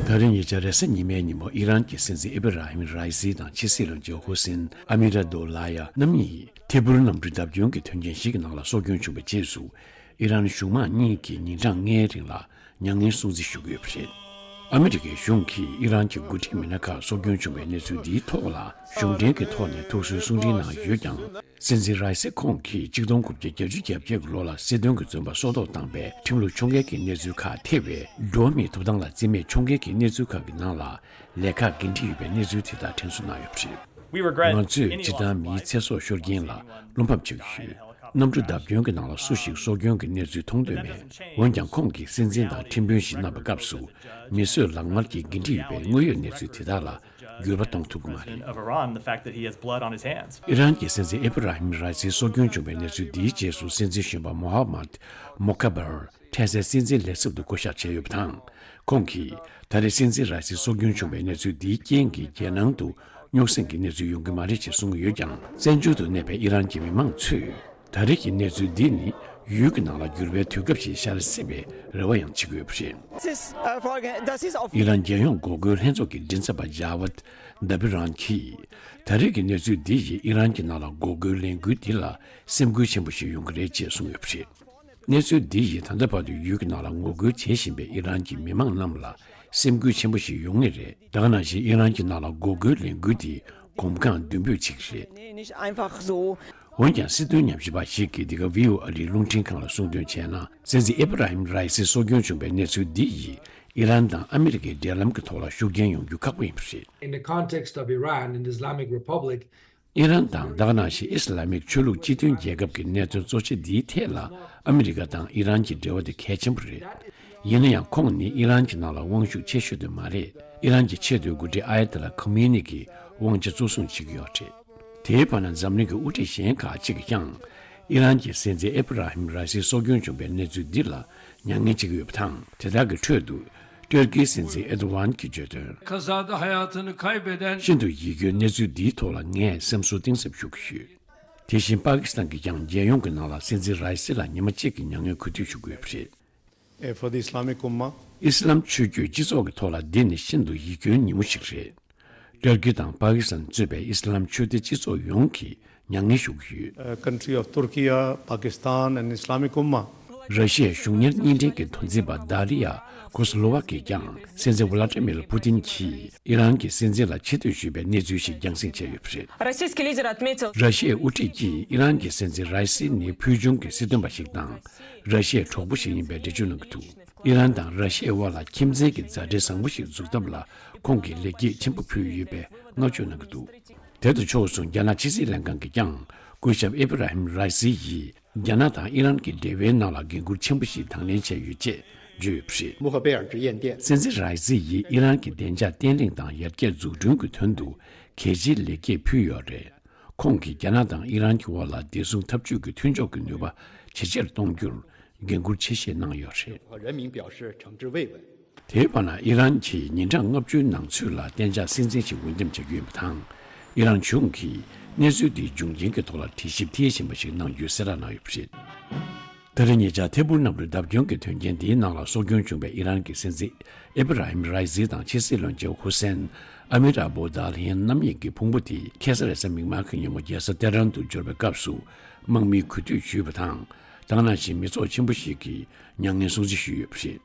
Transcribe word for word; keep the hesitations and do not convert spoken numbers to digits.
ད་རེས་ཉེ་ཆར་རེས་གཟའ་ཉི་མའི་ཉིན་མོ་ཨི་རན་གྱི་སྲིད་འཛིན་ཨེ་བྷ་ར་ཧིམ་རའི་སི་དང་ཕྱི་སྲིད་བློན་ཆེན་ཧུ་སེན་ཨ་མི་ར་དོ་ལ་ཡ་རྣམ་གཉིས་ཐད་འཕུར་གནམ་གྲུ་བརྡབ་སྐྱོན་གྱི་དོན་རྐྱེན་ཞིག་གི་ནང་ལ་སྲོག་སྐྱོན་བྱུང་བའི་རྗེས་སུ། ཨི་རན་གཞུང་མང་གཉིས་ཀྱིས་ཉིན་གྲངས་ལྔའི་རིང་ལ་མྱ་ངན་སྲུང་བརྩི་ཞུ་གི་ཡོད་པ་རེད། ཨ་མི་རི་ཀའི་གཞུང་གིས་ཨི་རན་གྱི་འགོ་ཁྲིད་མི་སྣ་ཁག་སྲོག་སྐྱོན་བྱུང་བའི་གནས་ཚུལ་འདིའི་ཐོག་ལ་གཞུང་འབྲེལ་གྱི་ཐོག་ནས་ཐུགས་གསོའི་གསུང་འཕྲིན་གནང་ཡོད་ཀྱང་། སྲིད་འཛིན་རའི་སི་ཁོང་གིས་ཆིག་སྟོང་དགུ་བརྒྱ་བརྒྱད་ཅུ་གྱ་བརྒྱད་ཀྱི་ལོ་ལ་སྲིད་དོན་གྱི་བཙོན་པ་སྲོག་ཐོག་བཏང་བའི་ཁྲིམས་ལུགས་ཕྱོགས་འགལ་གྱི་གནས་ཚུལ་ཁག་ཐེ་བའི་འགྲོ་བ་མིའི་ཐོབ་ཐང་ལ་བརྩི་མེད་ཕྱོགས་འགལ་གྱི་གནས་ཚུལ་ཁག་གི་ནང་ལ་ལས་ཁག་འགན་འཁྲི་ཡོད་པའི་གནས་ཚུལ་དེ་དག་དྲན་གསོ་གནང་ཡོད་པ་རེད། We regret ང་ཚོས་any སྤྱིར་loss བཏང་of མིའི་life ཚེ་སྲོག་ཤོར་རྐྱེན་ལ་བློ་ཕམ་བྱེད་ཀྱི་ཡོད། གནམ་གྲུ་བརྡབ་སྐྱོན་གྱི་ནང་ལ་སུ་ཞིག་སྲོག་སྐྱོན་གྱི་གནས་ཚུལ་མཐོང་འདོད་མེད། འོན་ཀྱང་ཁོང་གིས་སྲིད་འཛིན་དང་ཁྲིམས་དཔོན་ཞིག་གནང་བའི་སྐབས་སུ་མི་གསོད་ལག་དམར་གྱི་འགན་འཁྲི་ཡོད་པའི་དངོས་ཡོད་གནས་ཚུལ་དེ་དག་ལ་འགྱུར་བ་གཏོང་ཐུབ་ཀྱི་མ་རེད། Of Iran, the fact that he has blood on his hands. ཨི་རན་གྱི་སྲིད་འཛིན་ཨེ་བྷ་ར་ཧིམ་རའི་སིའི་སྲོག་སྐྱོན་བྱུང་བའི་གནས་ཚུལ་འདིའི་རྗེས་སུ་སྲིད་འཛིན་གཞོན་པ་མོ་ཧ་མད་མོ་ཁ་བར་འཕྲལ་སེལ་སྲིད་འཛིན་ལས་ཚབ་ཏུ་བསྐོ་གཞག་བྱས་ཡོད་པ་དང་། ཁོང་གིས་ད་རེས་སྲིད་འཛིན་རའི་སིའི་སྲོག་སྐྱོན་བྱུང་བའི་གནས་ཚུལ་འདིའི་རྐྱེན་གྱིས་རྒྱལ་ནང་དུ་རྙོག་ཟིང་གི་གནས་ཚུལ་ཡོང་གི་མ་རེད་ཅེས་གསུངས་ཡོད་ཀྱང་། བཙན་བྱོལ་དུ་གནས་པའི་ཨི་རན་གྱི་མི་མང་ཚོས། ད་རེས་ཀྱི་གནས་ཚུལ་འདི་ནི་ཡུལ་གྱི་ནང་ལ་འགྱུར་བའི་དུས་སྐབས་ཤིག་ཤར་སྲིད་པའི་རེ་བ་ཡང་བྱེད་ཀྱི་ཡོད་པ་རེད། This, uh, for, this is of- ཨི་རན་རྒྱལ་ཡོངས་འགོག་རྒོལ་ལྷན་ཚོགས་ཀྱི་མགྲིན་ཚབ་པ་ཇཱ་ཝད་དཱ་བི་རན་གྱིས། ད་རེས་ཀྱི་གནས་ཚུལ་འདི་ཡིས་ཨི་རན་གྱི་ནང་ལ་འགོག་རྒོལ་ལས་འགུལ་འདི་ལ་སེམས་འགུལ་ཆེན་པོ་ཞིག་ཡོང་གི་རེད་ཅེས་གསུངས་ཡོད་པ་རེད། གནས་ཚུལ་འདི་ཡིས་ད་ལྟ་བར་དུ་ཡུལ་གྱི་ནང་ལ་ངོ་རྒོལ་བྱེད་བཞིན་པའི་ཨི་རན་གྱི་མི་མང་རྣམས་ལ་སེམས་འགུལ་ཆེན་པོ་ཞིག་ཡོང་ངེས་རེད། ད་ག་ནང་བཞིན་ཨི་རན་གྱི་ནང་ལ་འགོག་རྒོལ་ལས་འགུལ་འདི་གོམ་གང་མདུན་སྤོས་བྱེད་ཀྱི་རེད། Nee, nicht einfach so. འོན་ཀྱང་སྲིད་དོན་ཉམས་ཞིབ་པ་ཞིག་གིས་འདི་ག་ཝི་ཨོ་ཨེ་ལི་རླུང་འཕྲིན་ཁང་ལ་གསུངས་དོན་བྱས་ན། སྲིད་འཛིན་ཨེ་བྷ་ར་ཧིམ་རའི་སི་སྲོག་སྐྱོན་བྱུང་བའི་གནས་ཚུལ་འདི་ཡིས་ཨི་རན་དང་ཨ་མི་རི་ཀའི་འབྲེལ་ལམ་གྱི་ཐོག་ལ་ཤུགས་རྐྱེན་ཡོང་རྒྱུ་ཁག་པོ་ཡིན་པ་རེད། In the context of Iran and Islamic Republic, ཨི་རན་དང་ད་ག་ནང་བཞིན་ཨི་སི་ལ་མིག་ཆོས་ལུགས་སྤྱི་མཐུན་རྒྱལ་ཁབ་ཀྱི་གནད་དོན་གཙོ་ཆེ་འདིའི་ཐད་ལ་ཨ་མི་རི་ཀ་དང་ཨི་རན་གྱི་འབྲེལ་བ་དེ་གལ་ཆེན་པོ་རེད། ཡིན་ན་ཡང་ཁོང་ནི་ཨི་རན་གྱི་ནང་ལ་དབང་ཤུགས་ཆེ་ཤོས་དེ་མ་རེད། ཨི་རན་གྱི་ཆེས་མཐོའི་འགོ་ཁྲིད་ཨ་ཡ་ཏུ་ལ་ཁོ་མེ་ནི་གིས་དབང་ཆ་གཙོ་བཟུང་བྱེད་ཀྱི་ཡོད་རེད། དེའི་བར་ན་འཛམ་གླིང་གི་དབུ་ཁྲིད་གཞན་ཁག་ཅིག་གིས་ཀྱང་། ཨི་རན་གྱི་སྲིད་འཛིན་ཨེ་བྷ་ར་ཧིམ་ར་སིའི་སྲོག་སྐྱོན་བྱུང་བའི་གནས་ཚུལ་འདི་ལ་མྱ་ངན་བྱེད་ཀྱི་ཡོད་པ་དང་། དེ་དག་གི་ཁྲོད་དུ་ཏུར་ཀིའི་སྲིད་འཛིན་ཨེར་དོ་ཝན་གྱིས་བརྗོད་དོན། Kazada hayatını kaybeden ཤིན་ཏུ་ཡིད་སྐྱོའི་གནས་ཚུལ་འདིའི་ཐོག་ལ་ངས་སེམས་གསོ་གཏིང་ཟབ་ཞུ་གི་ཡོད། དེ་བཞིན་པ་ཀི་སི་ཐན་གྱིས་ཀྱང་རྒྱལ་ཡོངས་ཀྱི་ནང་ལ་སྲིད་འཛིན་ར་ཨི་སི་ལ་ཉི་མ་གཅིག་གི་མྱ་ངན་གུས་འདུད་ཞུ་གི་ཡོད་པ་རེད། Eh, for the Islamic Ummah. ཨི་སི་ལམ་ཆོས་བརྒྱུད་སྤྱི་ཚོགས་ཀྱི་ཐོག་ལ་འདི་ནི་ཤིན་ཏུ་ཡིད་སྐྱོའི་ཉིན་མོ་ཞིག་རེད། ཏུར་ཀི་དང་པ་ཀི་སི་ཐན་གཙོས་པའི་ཨི་སི་ལམ་ཆོས་དད་སྤྱི་ཚོགས་ཡོངས་ཀྱིས་མྱ་ངན་ཞུ་གི་ཡོད། Uh, country of Turkey, Pakistan and Islamic Ummah. ར་ཤི་ཡའི་གཞུང་གཉེར་གཉིས་ལྡན་གྱི་དོན་ཚན་པ་དཱ་ལི་ཡ་ཀོ་སི་ལོ་ཝ་གིས་ཀྱང་སྲིད་འཛིན་ཝ་ལ་ཏྲ་མིར་པུ་ཏིན་གྱིས་ཨི་རན་གྱི་སྲིད་འཛིན་ལ་ཆེ་བསྟོད་ཞུས་པའི་གནས་ཚུལ་ཞིག་རྒྱང་སྲིང་བྱས་ཡོད་པ་རེད། Российский лидер отметил. ར་ཤི་ཡའི་དབུ་ཁྲིད་ཀྱིས་ཨི་རན་གྱི་སྲིད་འཛིན་ར་ཨི་སི་ནི་ཕུལ་བྱུང་གི་སྲིད་དོན་པ་ཞིག་དང་། ར་ཤི་ཡའི་གྲོགས་པོ་ཞིག་ཡིན་པའི་འགྲེལ་བརྗོད་གནང་གི་འདུག་ཨི་རན་དང་ར་ཤི་ཡའི་དབར་ལ་ཁྱིམ་མཚེས་ཀྱི་མཛའ་འབྲེལ་བཟང་པོ་ཞིག་འཛུགས་ཐབས་ལ་ཁོང་གིས་ལེགས་སྐྱེས་ཆེན་པོ་ཕུལ་ཡོད་པའི་བསྔགས་བརྗོད་གནང་གི་འདུག་དེ་དང་ཕྱོགས་མཚུངས་རྒྱ་ནག་ཕྱི་སྲིད་ལྷན་ཁང་གིས་ཀྱང་སྐུ་ཞབས་ཨེ་བྷ་ར་ཧིམ་ར་ཨི་སི་ཡིས་རྒྱ་ནག་དང་ཨི་རན་གྱི་འབྲེལ་བའི་ནང་ལ་འགན་འཁུར་ཆེན་པོ་ཞིག་དང་ལེན་བྱས་ཡོད་ཅེས་བརྗོད་ཡོད་པ་རེད། 穆赫贝尔直言电། སྲིད་འཛིན་ར་ཨི་སི་ཡིས་ཨི་རན་གྱི་བདེ་འཇགས་བརྟན་ལྷིང་དང་ཡར་རྒྱས་འཛུགས་སྐྲུན་གྱི་དོན་དུ་གལ་ཆེའི་ལེགས་སྐྱེས་ཕུལ་ཡོད་རེད། ཁོང་གིས་རྒྱ་ནག་དང་ཨི་རན་གྱི་དབར་ལ་བདེ་སྲུང་འཐབ་ཇུས་ཀྱི་མཐུན་ཕྱོགས་ཀྱི་ནུས་པ་ཇེ་ཆེར་གཏོང་རྒྱུར་འགན་འཁུར་ཆེ་བཞེས་གནང་ཡོད་རེད། 和人民表示诚挚慰问། དེའི་བར་ན་ཨི་རན་གྱིས་ཉིན་གྲངས་ལྔ་བཅུའི་ནང་ཚུད་ལ་གཏན་འཇགས་སྲིད་འཛིན་ཞིག་འོས་འདེམས་བྱ་རྒྱུ་ཡིན་པ་དང་། ཨི་རན་གཞུང་གིས་གནས་ཚུལ་དེའི་འབྱུང་རྐྱེན་གྱི་ཐོག་ལ་དྲི་ཞིབ་མཐིལ་ཕྱིན་པ་ཞིག་གནང་རྒྱུའི་གསལ་བསྒྲགས་གནང་ཡོད་པ་རེད། ད་རེས་ཉེ་ཆར་ཐད་འཕུར་གནམ་གྲུ་བརྡབ་སྐྱོན་གྱི་དོན་རྐྱེན་དེའི་ནང་ལ་སྲོག་སྐྱོན་བྱུང་བའི་ཨི་རན་གྱི་སྲིད་འཛིན་ཨེ་བྷ་ར་ཧིམ་རའི་སི་དང་ཕྱི་སྲིད་བློན་ཆེན་ཧུ་སེན་ཨ་མི་ར་བོ་དཱ་ལྷན་རྣམ་གཉིས་ཀྱི་ཕུང་པོ་དེ་ཁ་སང་རེས་གཟའ་མིག་དམར་གྱི་ཉིན་མོ་རྒྱལ་ས་ཏེ་ཧྲན་དུ་འབྱོར་བའི་སྐབས་སུ་དམག་མིས་གུས་འདུད་ཞུས་པ་དང་། ད་ག་ནང་བཞིན་མི་ཚོགས་ཆེན་པོ་ཞིག་གིས་མྱ་ངན་སྲུང་བརྩི་ཞུས་ཡོད་པ་རེད།